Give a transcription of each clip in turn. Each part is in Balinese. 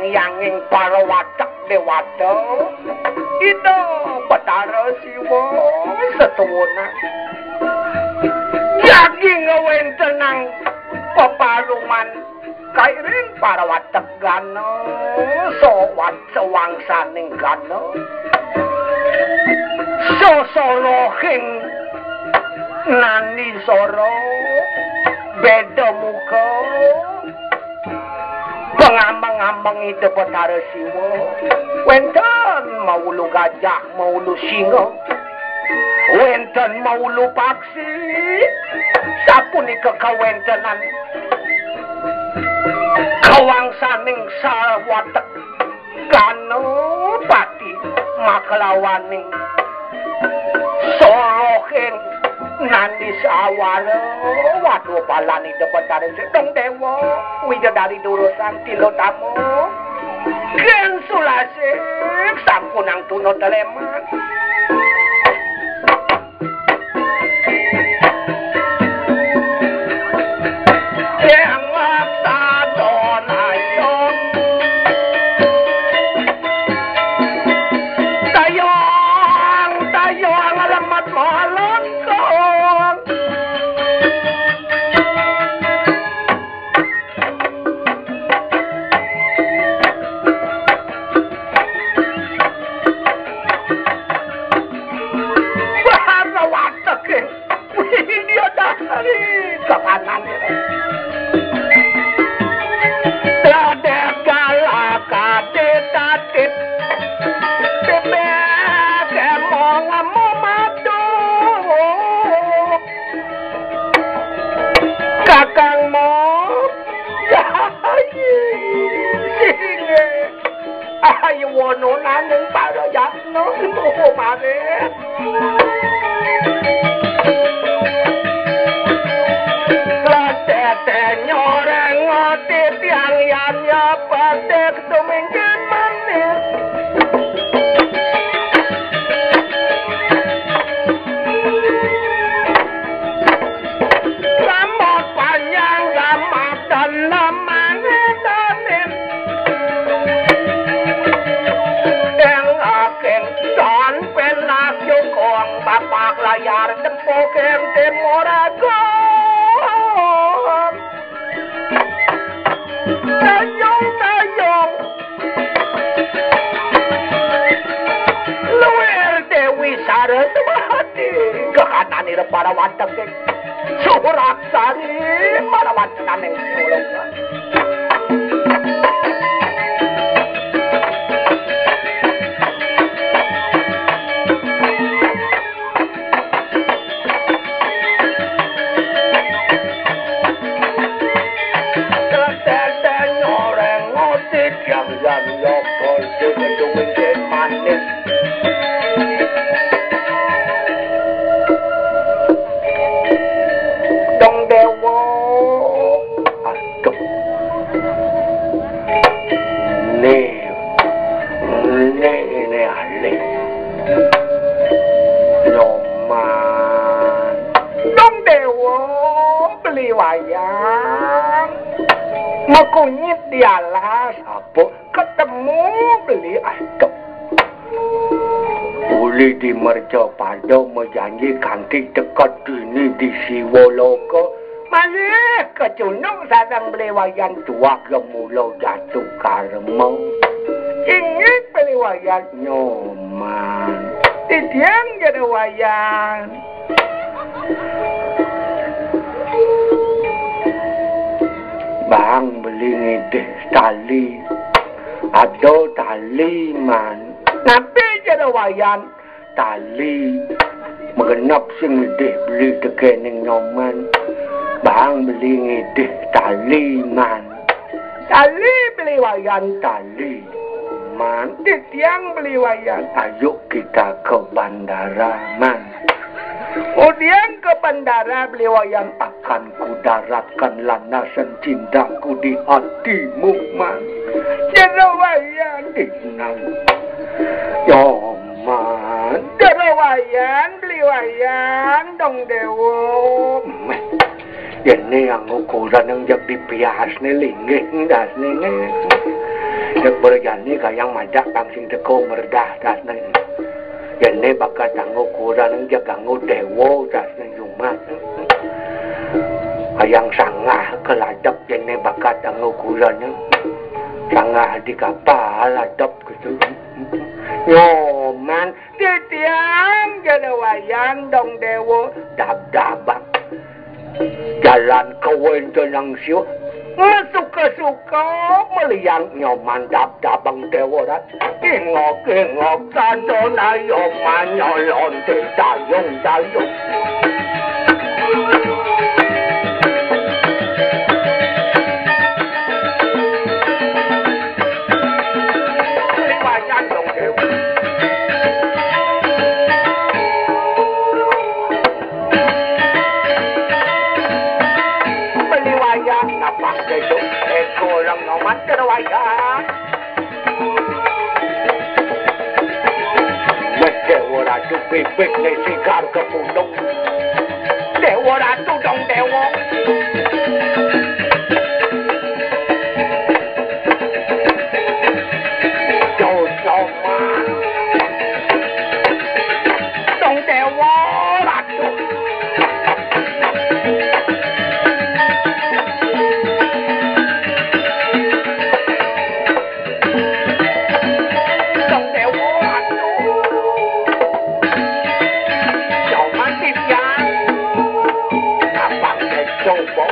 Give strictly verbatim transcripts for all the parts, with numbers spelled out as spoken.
Yanging para watek déwata, Ida Betara Siwa setuwunan. Jagi ngawéntenang peparuman kairing para watek gana, sawat sawangsaning gana. Sosorohing nandisara, béda muka. Pangambang-ambang Ida Betara Siwa. Wénten maulu gajah, maulu singa. Wénten maulu paksi. Sapunika kawéntenan kawangsaning sawatek Ganapati makalawaning sorohing nandisawara. Waduh, balani Ida Betara Siwa, Déwa, Widadari Durusang, Tilotama. Gén sulasih sampunang tuna teleman. Yang maksa donayong. Tayong, tayong, alamat malengkong. Wah, wateké. Widya Dahari kapanane. Dadek galak ade tatit. Bebek emong amo madu. Kakang mo. Ya, singe. Ayo wono nanging para yatna tuhu marit. Latete nyoreng titiang yanya patek tumingkir manis. Rambut panjang gamat dan lemahnya dalim. Yang aking dan penak jukung bapak layar tempo kem temor agung. Tayong, tayong. Luwir Dewi Saraswati. Gegananira para wateking Suraksari marawan tenaning ulung. Teteten nyoreng ngotit yang yang yopol sing duwing manis. Dong Dewa. Aduh. Nih. Nih, ini alih. Nyoman. Dong Dewa beli wayang. Mekunyit di alas. Apa? Ketemu beli adep. Uli di mercapada majanji kanti teka dini di Siwaloka. Malih kacunduk sareng beli wayan tuak gemula jatuh karma. Inggih beli wayan nyoman. Titiang jero wayan. Bang beli ngidih tali. Ada tali, Man. Napi jero wayan tali? Magenep sing ngidih beli tekening nyoman. Bang beli ngidih tali, Man. Tali beli wayan tali. Man, titiang beli wayan. Ayo kita ke bandara, Man. Udian ke bandara beli wayan akan kudaratkan landasan cintaku di hatimu, Man. Jero wayan, Inang. Yo, Man. Jero wayan, beli wayan, Dong Dewa. Meh. Yén né anggo koran yang jak dipiasné linggih endasné né. Dek berjani kayang madak kang sing teka meredah tasnen. Yene bakal tanggo kuran, jaga nggo dewa tasnen rumah. Kayang sanggah keladep yene bakal tanggo kuran. Sanggah di kapal ladep gitu. Nyoman titiang jero wayan dong dewa dab-dabang. Jalan kawéntenan siu, masuka-suka meliang Nyoman dab-dabang dewa rat. Ingok-ingok sadonaya manyolonti dayung-dayung. Liwayan dong dewa. Meliwayah napang besok, eko lang no mantir wayah. Wes Dewa Ratu bibik ne sigar ke gunung. Dewa Ratu dong dewa. Dosa mah. Dong dewa ratu. Dong dewa ratu. Dong mati ya. Abang coba.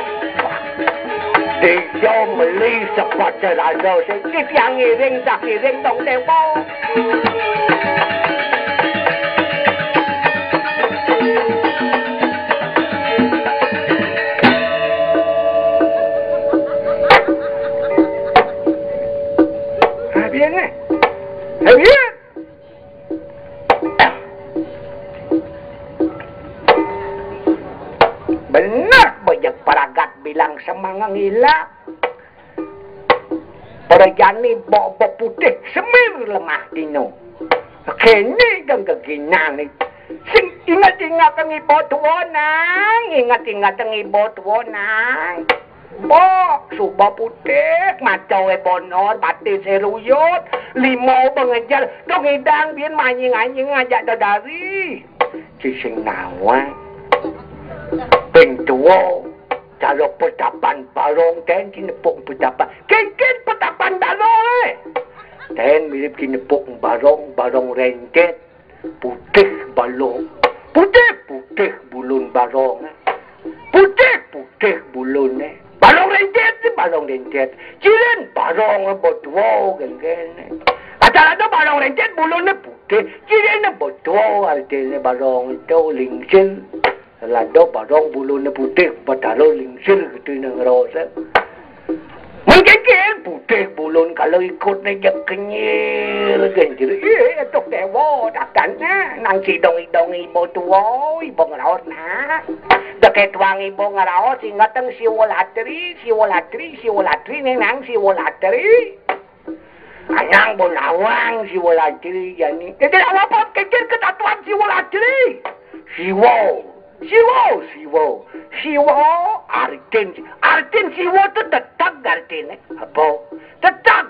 Dia meli sepatu rada sing titiang ngiring tak ngiring dong dewa. Abian eh. Abian. Bener bejek paragat bilang semanga ngila. Prajani bok-bok putih semir lemah dino. Kene dong geginan ni. Sing ingat-ingat ngibo tuo nang, ingat-ingat ngibo tuo nang. Bok, suba putih, macae bonor, batise ruyut, limau bengejer, dong idang bin manying-anying ngajak dedari. Cising nawang. Ping tuo. Cara petapan barong, ten kinepuk petapan. Kenken petapan barong, eh. Ten mirip kinepuk barong, barong renjet. Putih balong. Putih, putih bulun barong, eh. Putih, putih bulun, eh. Barong renjet, barong renjet. Cirin barong, eh, botuo, genggen, eh. Kata ada barong renjet, bulun, eh, putih. Cirin, eh, botuo, artinya barong itu lingsir. Lado barong bulune putih, Batara lingsir gedene ngrasa. Mengkikil putih bulun kalau ikutne jek kenyir, genjir. Ih, etuk dewa, dadan, eh, nang sidong-idong ibu tuwa, ibu ngraos, nah. Deke tuang ibu ngraos, ingeteng Siwa Latri, Siwa Latri, Siwa Latri, ning nang Siwa Latri. Anang bo nawang Siwa Latri jani. Kekir apa? Kekir ketatuan Siwa Latri. Siwa. Siwa, Siwa. Siwa artin, artin Siwa tu teteg artine. Apa? Teteg.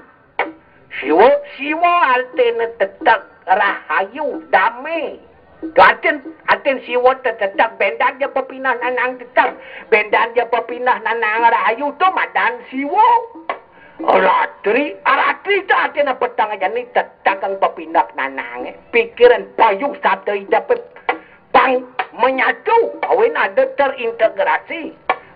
Siwa, Siwa artine teteg, rahayu, dame. Atin, atin Siwa te-, teteg, bendan ja pepineh nanang teteg, bendan ja pepineh nanang rahayu tu madan Siwa. Ratri, ratri tu atin peteng jani teteg kang pepineh nanange. Pikiran bayu sabda idepe pang menyatu, awin ada terintegrasi.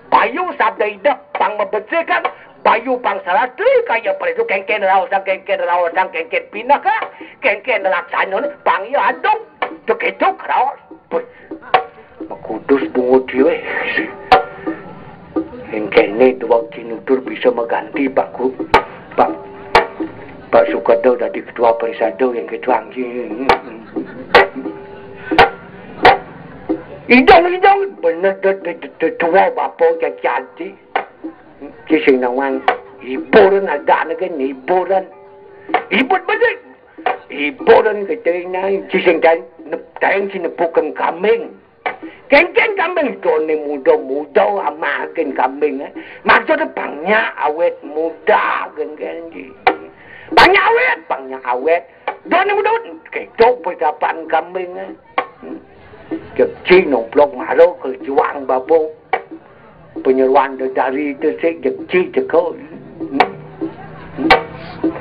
Bayu sabda idep pang membersihkan, bayu pang salatri kaya presu kengken raosan, kengken raosan, kengken pinaka, kengken laksana pang ya adung. Tuk itu raos. Puh. Makudus bungut dhewe. Engkene tuwak tinutur bisa mengganti Pak Gu-, Pak, Pak Sukado dadi ketua Parisado yang ketua anjing. Idong-idong bener de-, de-, de-, de-, tuwa bapa cacaci. Ki sing nawang hiburan, adane ke hiburan. Hibur bener. Hiburan kete nang ki sing dan, dan sing nepuken kambing. Kengken kambing done muda-muda amaken kambing, eh. Maksudnya banyak awet muda kengken ki. Nyawet, pang nyawet. Don mudut, ketok pedapan kambing. Jek ci nomplok maro ke juang bapa. Penyeruan dedari itu sik jek ci ceko.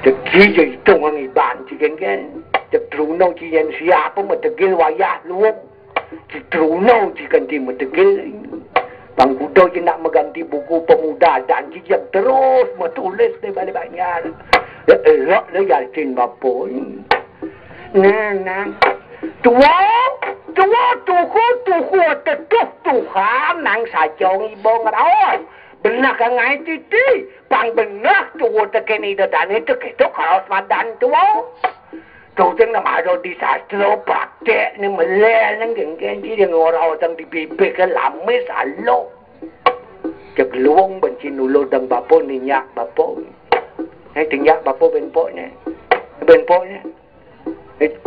Jek ci je itung ang iban ci gengen. Jek truno ci yen siapa metegil wayah luwung. Ci truno ci ganti metegil. Bang kuda ci nak mengganti buku pemuda dan ci jek terus metulis di balik banjar. Ya elok le yasin bapa. Nah, nah. Tua, tua tuhu, tuhu tetuh Tuhan nang saja iba ngraos. Benah ka ngai titi, pang benah tua teken ida dane teke tu kaos madan tua. Tu sing nama ada di sastra praktek ni melel nang genggen di yang orang orang di bibir ke lamis alo. Cek luang benci nulu dang bapa ninyak bapa. Nai tinyak bapa benpok ni. Benpok ni.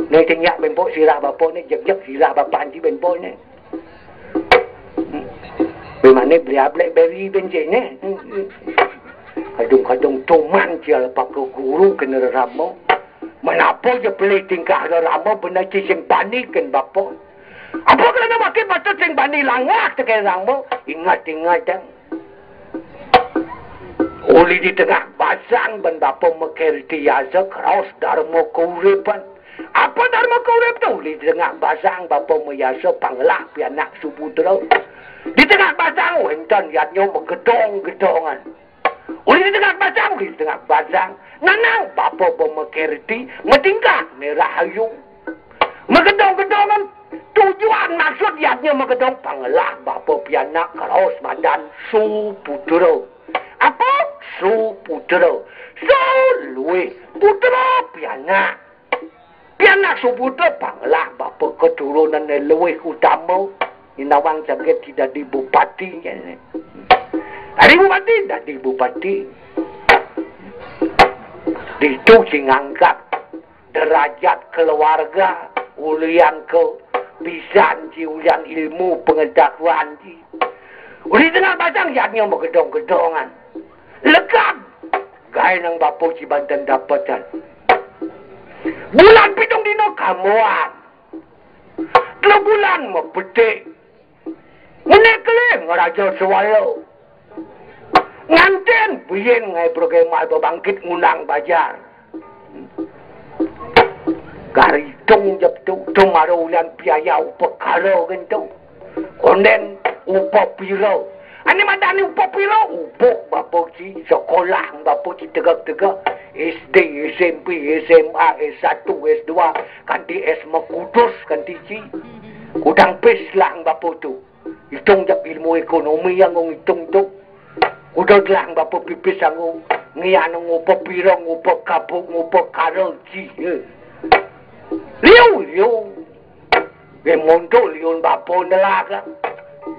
Nai tinyak benpok sirah bapa ni, jek-jek sirah bapa anti benpok ni. Bemane beli blackberry benci ni. Kadung-kadung tuman cia lepak ke guru kena rama. Menapa je pelih tingkah rama benar ci sing paniken bapa. Apa kerana makin patut sing bani langah tekan rama? Ingat-ingat dang. Uli di tengah basang ban bapa mekerti asa kraos dharma kauripan. Apa dharma kaurip tu? Uli di tengah basang bapa mayasa panglah pianak suputra. Di tengah basang wenten yadnya megedong-gedongan. Uli di tengah basang, uli di tengah basang. Nanang bapa ba mekerti, metingkah merah ayu. Megedong-gedongan tujuan maksud yadnya megedong panglah bapa pianak kraos madan suputra. Apa? Suputra. Su luih putra pianak. Pianak suputra panglah bapa keturunan luih utama. Inawang jagat tidak di bupati. Dari bupati, dari bupati. Ditu sing angkat derajat keluarga, ulian ke pisan ci ulian ilmu pengetahuan ci. Uli tengah basang yadnya megedong-gedongan. Lekad. Gai nang bapa ci banten dapatan. Bulan pitung dina kamuan. Telu bulan mepetik. Menek kelih ngeraja suara. Nganten buin ngai bergemai bebangkit ngundang bajar. Garitung jep tu, tu maro ulian piayau pekara gentu. Konden upa pira. Ane madani upa pira, ubuk bapa ci sekolah bapa ci tegak-tegak. S D, S M P, S M A, S satu, S dua, kanti S mekudus kanti ci. Kudang pis lah bapa tu. Itung jep ilmu ekonomi yang ngong itung tu. Udah gelang bapa pipis anggo ngian ngupa pira ngupa kabuk ngupa kara ci. Liu, liu. Ge montok liun bapa nelaka.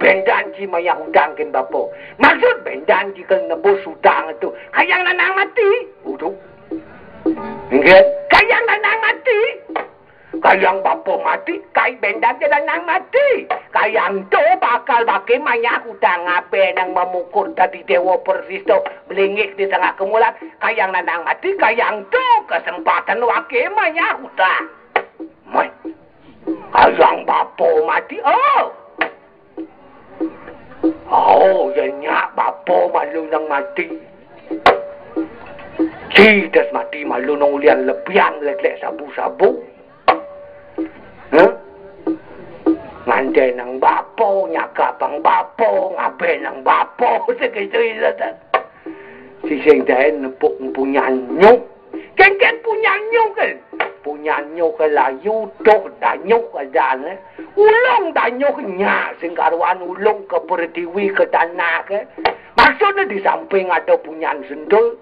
Bendan ci mayah utang ken bapa. Maksud bendan ci ken nebus utang tu. Kayang nanang mati. Uduh. Nggih. Kayang nanang mati. Kayang bapa mati, kai bendan je nanang mati. Kayang tu bakal bake mayah utang ape nang memukur dadi dewa persisto belingik di tengah kemulan. Kayang nanang mati, kayang tu kesempatan wake mayah utang. Mai. Kayang bapa mati, oh. Oh, ya nyak bapa malu nang mati. Ci das mati malu nang ulian lebiang leglek sabu-sabu. Huh? Ngandai nang bapa, nyakap bang bapa, ngabai nang bapa, segitu ila tak. Si sing daen nepuk punyan nyuk. Kengken punyan nyuk kan. Punyan nyuk ke layu, tok danyuk ke dan, eh. Ulung danyuk nyak sing karuan ulung ke pertiwi ke tanah ke. Maksudnya di samping ada punyan sentul.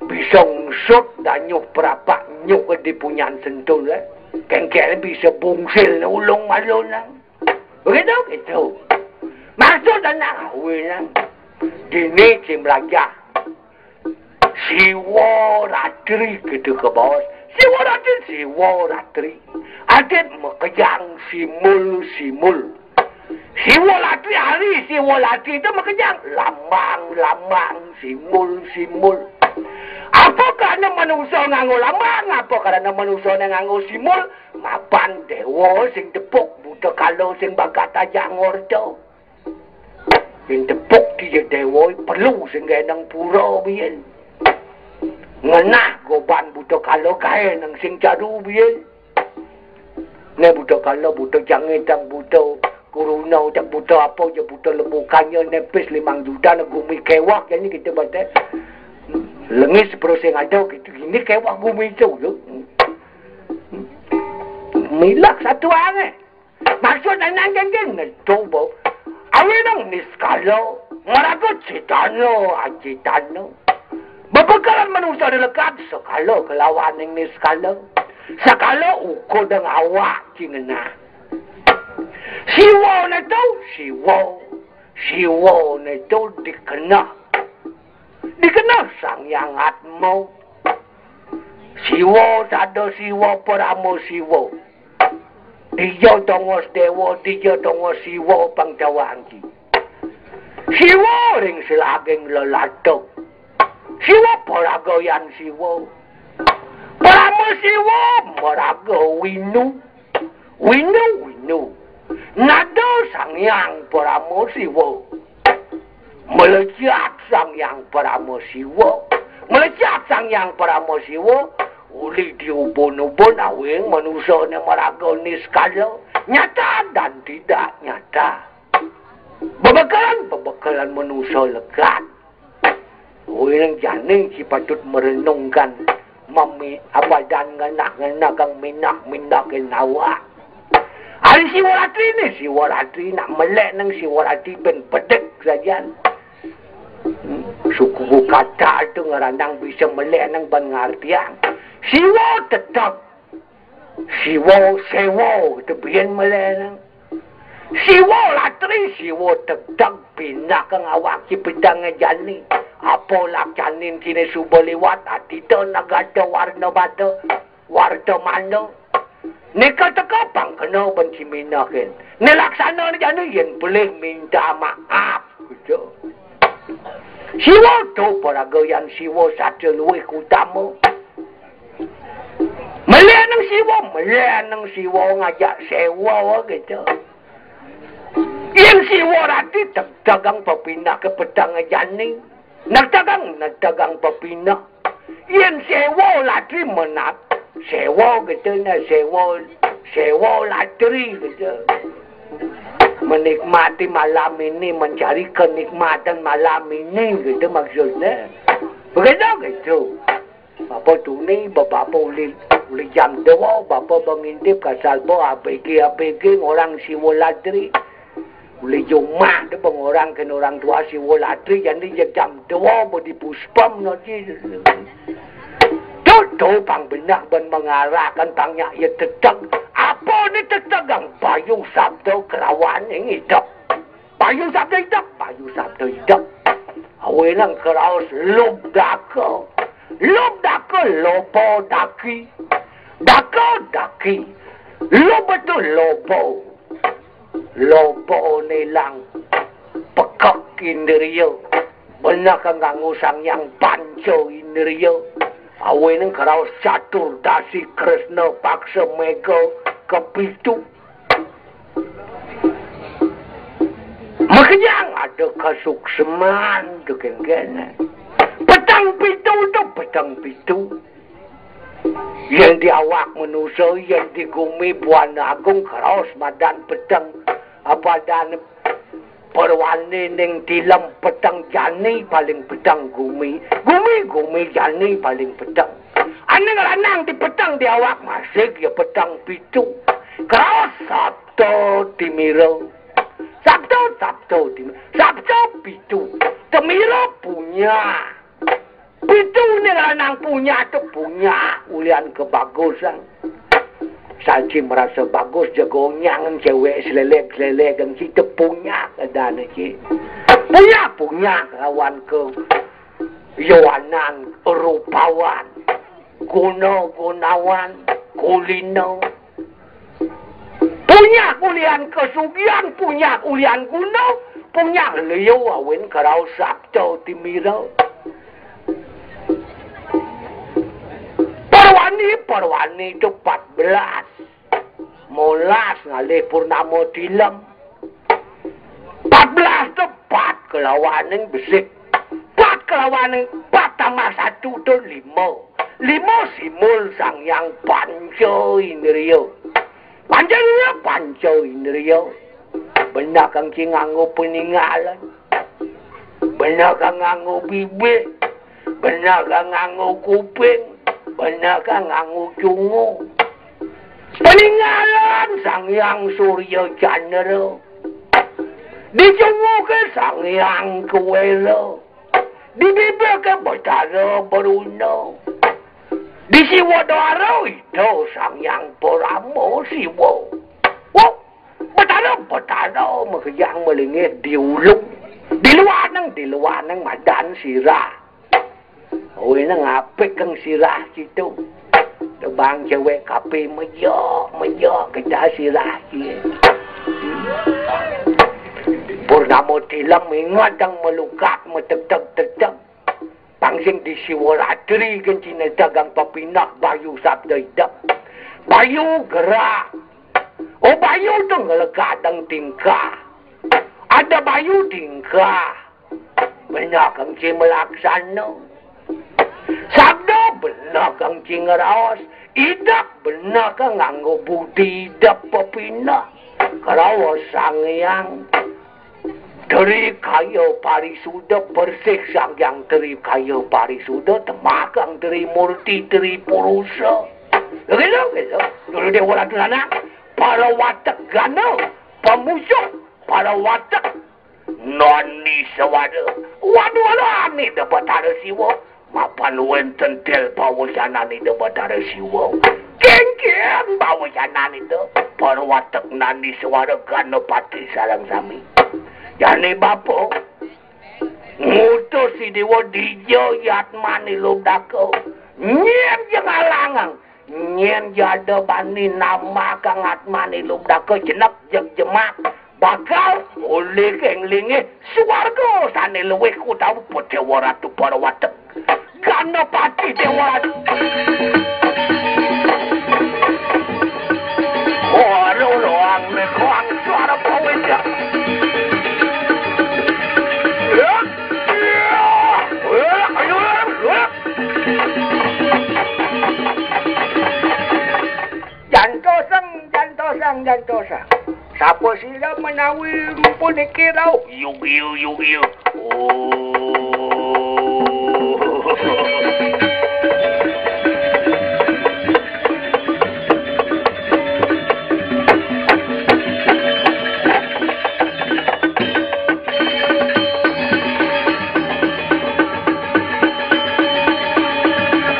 Bisa ngusut danyuh perapak nyuh di punyan sentul, eh. Kengkeng bisa bungsil ulung malu nang. Begitu, gitu. Maksud anak awin nang. Dini ci melajah. Siwa ratri gitu ke bos. Siwa ratri, siwa ratri. Adat mekejang simul, simul. Siwa latri hari, siwa latri itu mekejang. Lambang, lambang, simbol, simbol. Apakah Ana manusa nganggo lambang, apa karana manusané nganggo simbol? Mapan déwa sing tepuk, buta kala sing bakat ajak ngorta. Sing tepuk dia déwa perlu sing gaé nang pura biyen. Ngenah goban buta kala gaé nang sing caru biyen. Né buta kala, buta jangé, tang buta kuruna, tang buta apa, ya buta lembu kanya, népis limang juta, né gumi kéwak, ya ini kita baté. Lengis sepuluh sing ada gitu, ini kéwak gumi itu, yo. Milak satu aneh. Maksud nang nang geng geng, né coba. Awé nang niskala, maraga citana, acitana. Bebekelan manusa dilekad, sekala kelawan ing niskala. Sekala ukur deng awak cingenah. Siwa netu, siwa. Siwa netu dikenah. Dikenah Sang Hyang Atma. Siwa sada siwa parama siwa. Dija tongos déwa, dija tongos siwa pang tawangki. Siwa ring selaging lelata. Siwa paragayan siwa. Parama siwa maraga winu. Winu, winu. Nada Sang Hyang Parama Siwa. Melecat Sang Hyang Parama Siwa. Melecat Sang Hyang Parama Siwa. Uli diubun-ubun awing manusa né maraga niskala. Nyata dan tidak nyata. Bebekelan, bebekelan manusa lekad. Uling jani ci patut merenungkan mami abadan ngenah-ngenah kang minah-minahin awak. Ari Siwaratri né, Siwaratri nak melek nang Siwaratri ben bedek sajan. Suku kata tu ngeranang bisa melek nang ban ngartiang. Siwa tetep Siwa, sewa, tebien melena. Siwa latri, siwa tegdeg, pindah kang awak ci peteng jani. Apa lakcanin kine suba liwat, atita nagata warna bata, warta manda. Nika teka pang kena ben ci minahin. Ne laksana jani yen pelih minta maaf. Gitu. Siwa to paragayan Siwa satya luwih utama. Melih nang Siwa, melih nang Siwa ngajak sewa gitu. Yen Siwa rati tegtegang pepindah ke peteng jani. Negtegang, negtegang pepindah. Yen sewa latri menat, sewa gitu na sewa, sewa latri gitu. Menikmati malam ini, mencari kenikmatan malam ini gitu maksudnya. Begitu gitu. Bapa tuni, bapa uli, uli jam dua, bapa bengintip kasal bo A B G, A B G ngorang Siwa latri. Uli Jumat tu bang orang kena orang tua Siwa latri, jadi je jam dua bo di puspam no ji. Tu, tu pang benak ben mengarahkan pang nyak ye teteg. Apa ni teteg ang bayu sabda kelawan yang hidup? Bayu sabda hidup, bayu sabda hidup. Awe nang keraus lub daka. Lub daka lobo daki. Daka daki. Lub tu lobo. Lobo nilang pekek indria. Benar kang nganggo sang yang panca indria. Awe nang keraus catur dasi kresna paksa mega kepitu. Makejang ada kasukseman tu kengkene. Petang pitu tu petang pitu. Yang di awak manusia, yang di gumi buana agung keraus madan petang. Apa dan perwani ning tilem petang jani paling petang gumi. Gumi, gumi jani paling petang. Aning ranang di petang di awak masih ya petang pitu. Keraus sabda timira. Sabda, sabda timira. Sabda pitu. Timira punya. Pitu ning ranang punya tu punya. Ulian kebagusan. Saji merasa bagus, jegonyang cewek selelek-selelek dan kita punya keadaan ci. Punya, punya kawan ke Yohanan, rupawan, guna, gunawan, kulino. Punya kulian kesugihan, punya kulian guna, punya liu awin kerau sabda timira. Parwani to pat belas. Molas ngalih purnama tilem. Pat belas to pat kelawaning besik. Pat kelawaning pat tambah satu to lima. Lima simbol Sang Hyang Panca Indria. Panca Indria, Panca Indria. Bener kang ci nganggo peninggalan. Bener kang nganggo bibir. Bener kang nganggo kuping. Bener kang nganggo cungu. Peninggalan Sang Hyang Surya Candra. Di cungu ke Sang Hyang Kuwera. Di bibir ke Betara Beruna. Di siwa dara Ida Sang Hyang Parama Siwa. Wah, Betara, Betara makejang malinggih di ulu. Di luar nang, di luar nang madan sirah. Awinang apik kang sirah situ. Tebang cewek kape mejak, mejak kita sirah cie. Purnama tilem ingat kang melukat, metegteg-tegteg. Pang sing di siwa ratri kencina dagang pepinah bayu sabda idep. Bayu gerak. Oh, bayu tu ngelekadang tingkah. Ada bayu tingkah. Bener kang ci melaksana. Sabda bener kang ci ngeraos. Idep bener kang nganggo budi idep pepinah. Keraos Sang Hyang. Teri kaya parisuda, bersih Sang Hyang Teri kaya parisuda, temakang Teri Murti, Teri Purusa. Begitu, begitu. Dulu Dewa Ratu Lanang, para watek gana, pemusuh, para watek, Nani Sewara. Waduh, waduh, ané Debata Siwa. Mapan wénten til pawecanane Debata Siwa. Kéngkén pawecanane to, para watek Nani Sewara Ganapati sareng sami. Jane bapa ngutus Sidewa dija yatmane Lubdaka. Nyén jeng alangang, nyén jada bani namakang atmane Lubdaka jenek jeg jemak. Bakal olih ing linggih swarga sane luwih utawi Dewa Ratu para watek. Ganapati Dewa Ratu. Ora roang nekang suara pawéja. Ya. Ya. Ya. Ayo. Ya. Jantosang, jantosang, jantosang. Sapa sira menawi puniki rauh? Yugya, yugya. Oh.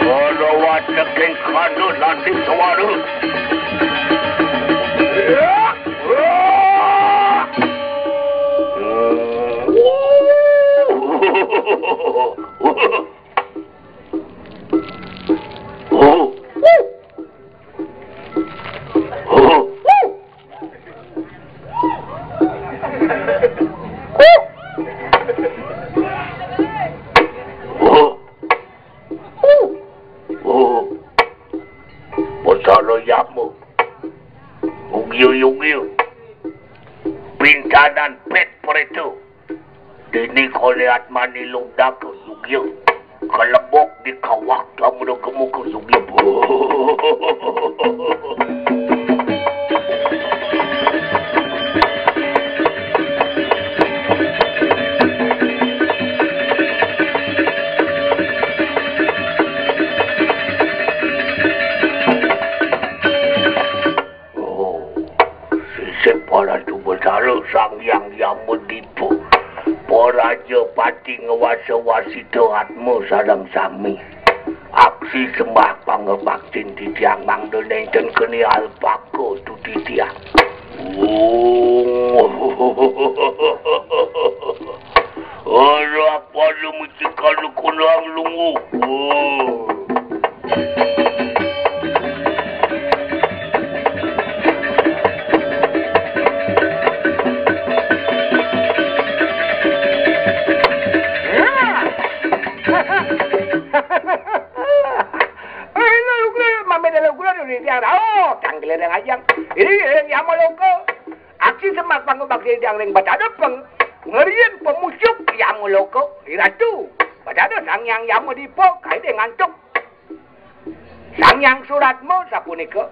Ora wateking kandha lan sawara. Oh, Betara Yama. Yugya, yugya. Pintanan pét préta. Dini kole atmani Lubdaka yugya. Kalebok di kawah tamuna kemuka yugya. Oh, sisip Ratu Betara Sang Hyang Yama Dipa. Paraja pati ngwasa wasita atma sareng sami. Aksi sembah pangabaktin titiang mangda nénten keni alpaka tu titiang. Om. Ora pada mesti kalu kunang lungu. Oh. Ring ajang. Iri ring Yama Loka. Aksi semak pangubak ring Batara peng. Ngerin pemusuk Yama Loka. Iratu. Batara Sang Hyang Yama Dipa. Kai deh ngantuk. Sang Hyang Suratma sapunika.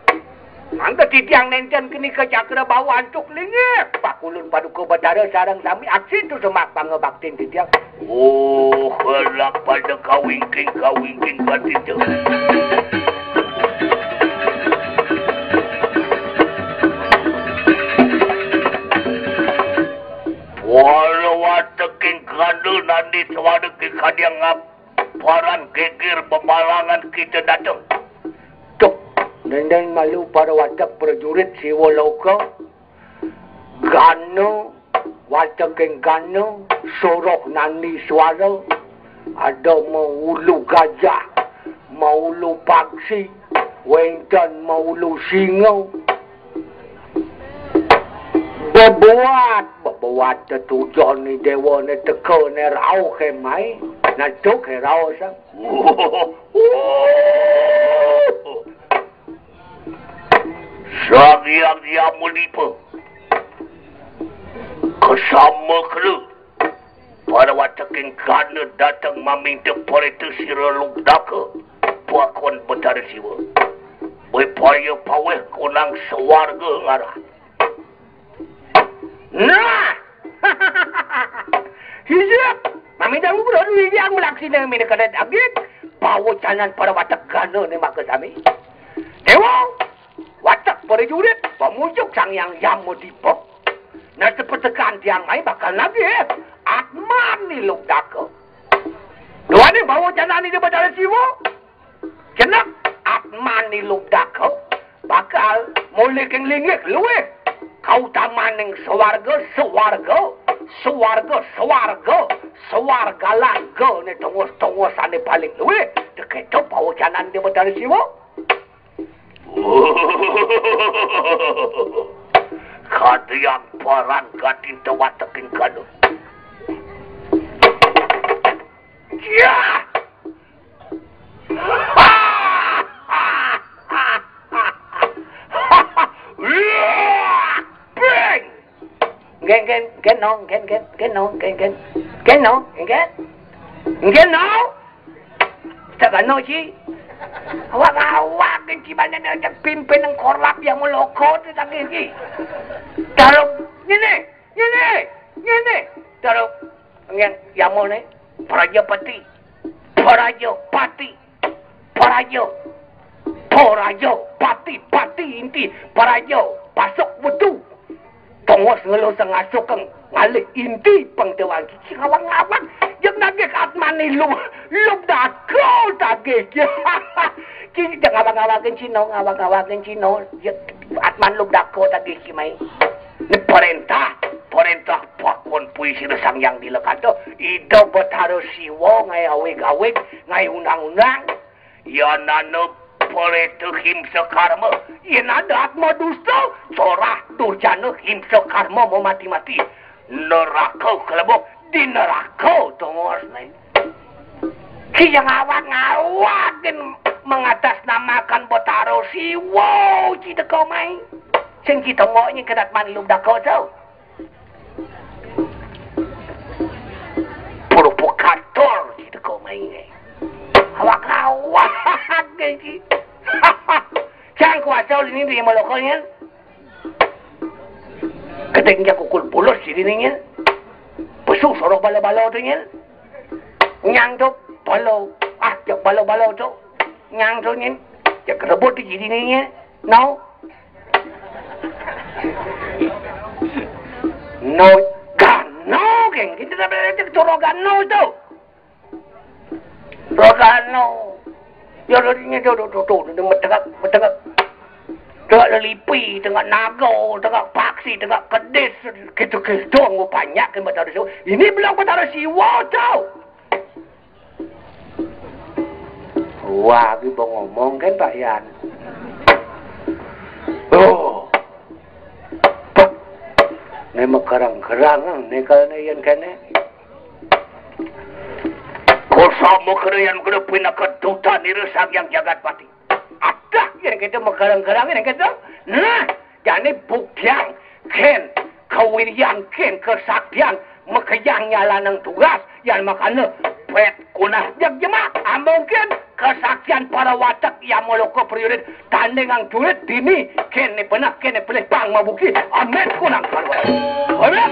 Mangda titiang nenten kenika cakra bawa antuk linggih. Pakulun paduka Batara sareng sami aksi tu semak pangubaktin titiang. Oh, kelak pada kawingking, kawingking batita. Wala wateking gandul nandi swadeking kadiang ngap paran geger bebalangan kita dateng. Tuk, nendeng malu para watek prajurit Siwa Loka. Gana, wateking gana, soroh nandi swara, ada maulu gajah, maulu paksi, wenten maulu singa. Bebuat, bebuat tetujon ni dewa ni teka ni rauh ke mai, natuk ke rauh sang. Sang Hyang Yamadipa. Kesama kena. Pada wateking gana dateng maminta pareta sira lugdaka. Pakon Betara Siwa. Bepaya paweh konang swarga ngarah. Nah! Hijab! Mami dalu beradu hijab melaksina mina kada daging. Bawa canan para watek gana ni maka sami. Dewa! Watek prajurit, pemujuk Sang Hyang Yamadipa. Nah, sepetekan tiang mai bakal nagih. Atman ni lugdaka. Duane bawa canan ni Batara Siwa. Jenek Atman ni lugdaka. Bakal mulih king linggih luwih. Kautamaning swarga, swarga, swarga, swarga, swarga lan ga ni tongos-tongos ane paling luwih. Deketo bawa canan ni Batara Siwa. Kadiang paran gatin tewateking gana. Yah! Beng! Nggih, nggih, nggih, no, nggih, nggih, nggih, no, nggih, nggih. Nggih, no, nggih. Nggih, no. Sagana, Ci. Awak-awak, Ci, banyak ada pimpin nang korlap yang melokot, tapi, Ci. Taruh, ngene, ngene, ngene. Taruh, yang, yang mana? Prajapati. Prajapati. Paraja. Paraja, pati, pati inti, paraja, pasuk wetu. Tongos ngelu sengasuh keng ngalih inti pengtewang. Ci ngawang-ngawang, yang nagih atmane lu, lu dako tagih. Ci ngawang-ngawang cino, ngawang-ngawang cino. Ya, atman lu dako tagih ci mai. Ni perintah, perintah pakon puisi Sang Yang Dilekanta. Ida Betara Siwa ngai awig-awig, ngai undang-undang. Yan ana pareta himsa karma, yan ada atma dusta, corah durjana himsa karma mamati-mati. Neraka kelebok di neraka tongos nai. Ki yang awak ngawak gen mengatasnamakan Betara Siwa ci teka mai. Sing ci tongok nyi kedat man lum dako tau. Provokator ci teko mai. Awak-awak ci. Cang kuasa ulih ni dia melokol nyen. Keting jak kukul pulus ci dini nyen. Pesu sorok bala-bala tu nyen. Nyang tu bala. Ah, jak bala-bala tu. Nyang tu nyen. Jak rebut tu ci dini nyen. No. No, gano, geng. Kita tak boleh cek tu rogano tu. Rogano. Ya, lo ni tu, tu, tu, tu, tu, metengak, metengak. Tengah lelipi, tengah naga, tengah paksi, tengah kedis. Gitu-gitu, banyak ke Betara Siwa. Ini belum Betara Siwa tu. Wah, ki bang ngomong kan Pak Yan. Oh. Pak. Ne mekerang-kerang, ne kene yen kene. Kosa mukere yang kena pinaka duta nira sang yang jagat pati. Adah Yén kéto makarang-karang yén kéto. Nah, jani buktian kén kawiryan kén kasaktian makejang nyalanang tugas yan makana pét kunah jeg jemak among kén kasaktian para watek Yamaloka prajurit tandingang jurit dini kén né penah kén né pelih pang mabuki amin kunang para watek. Amin.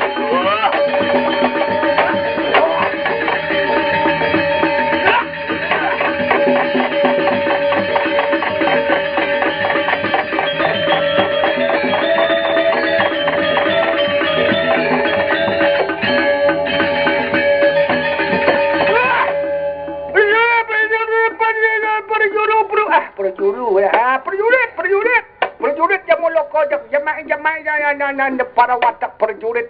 Prajuru, prajuru, ah, prajuru, ah, prajurit, prajurit, prajurit, Yamaloka, jemai, jemai, para watek prajurit.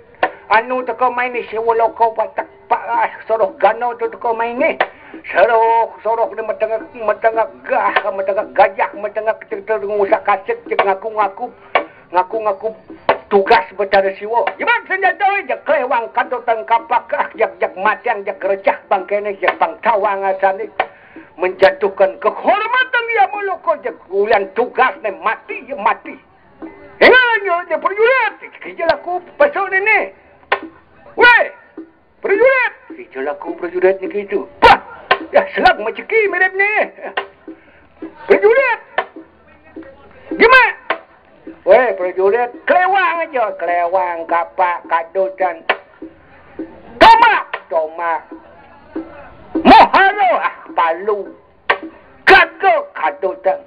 Anu teka main ni Siwaloka watek pa, ah, soroh gana tu teka main ni. Soroh, soroh ni matengah, matengah gah, matengah gajah, matengah ketel ngusak kasik, cek ngaku-ngaku, ngaku-ngaku tugas Betara Siwa. Jemak senjata, jak kelewang kanto tengkapak, ah, jak, jak matian, jak kerecah bangkene, jak pang tawang asane. Menjatuhkan kehormatan Yamaloka, jak ulian tugas ne mati, ya mati. Ingat, ya, ya, prajurit, kija laku pasal ini. Weh, prajurit! Kija laku prajurit niki tu. Bah! Ya, selag maceki mirip ni. Prajurit! Gimana? Weh, prajurit, kelewang aja, kelewang, kapak, kadutan. Tomak, tomak. Moharo, ah, palu. Gaga, kadutan.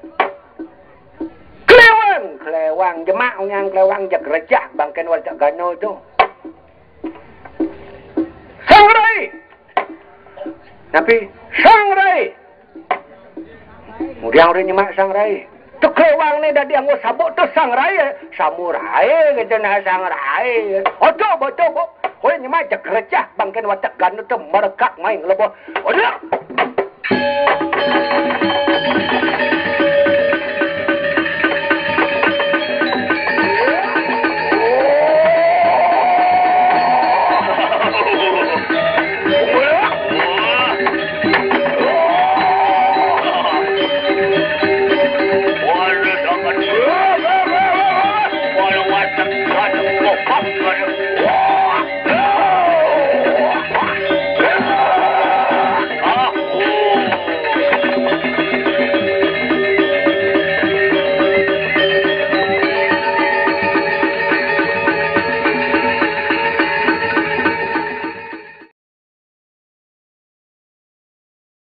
Kelewang, kelewang, jemak ungang kelewang, jak rejah bangken warta gana tu. Sangrai! Napi? Sangrai! Kemudian orang nyemak sangrai. Tu kelewang ni dadi anggo sabuk tu sangrai. Samurai kita nak sangrai. Oto, oto, bo. Orang nyemak jak rejah bangken watak ganu tu merekak main leboh. Oto!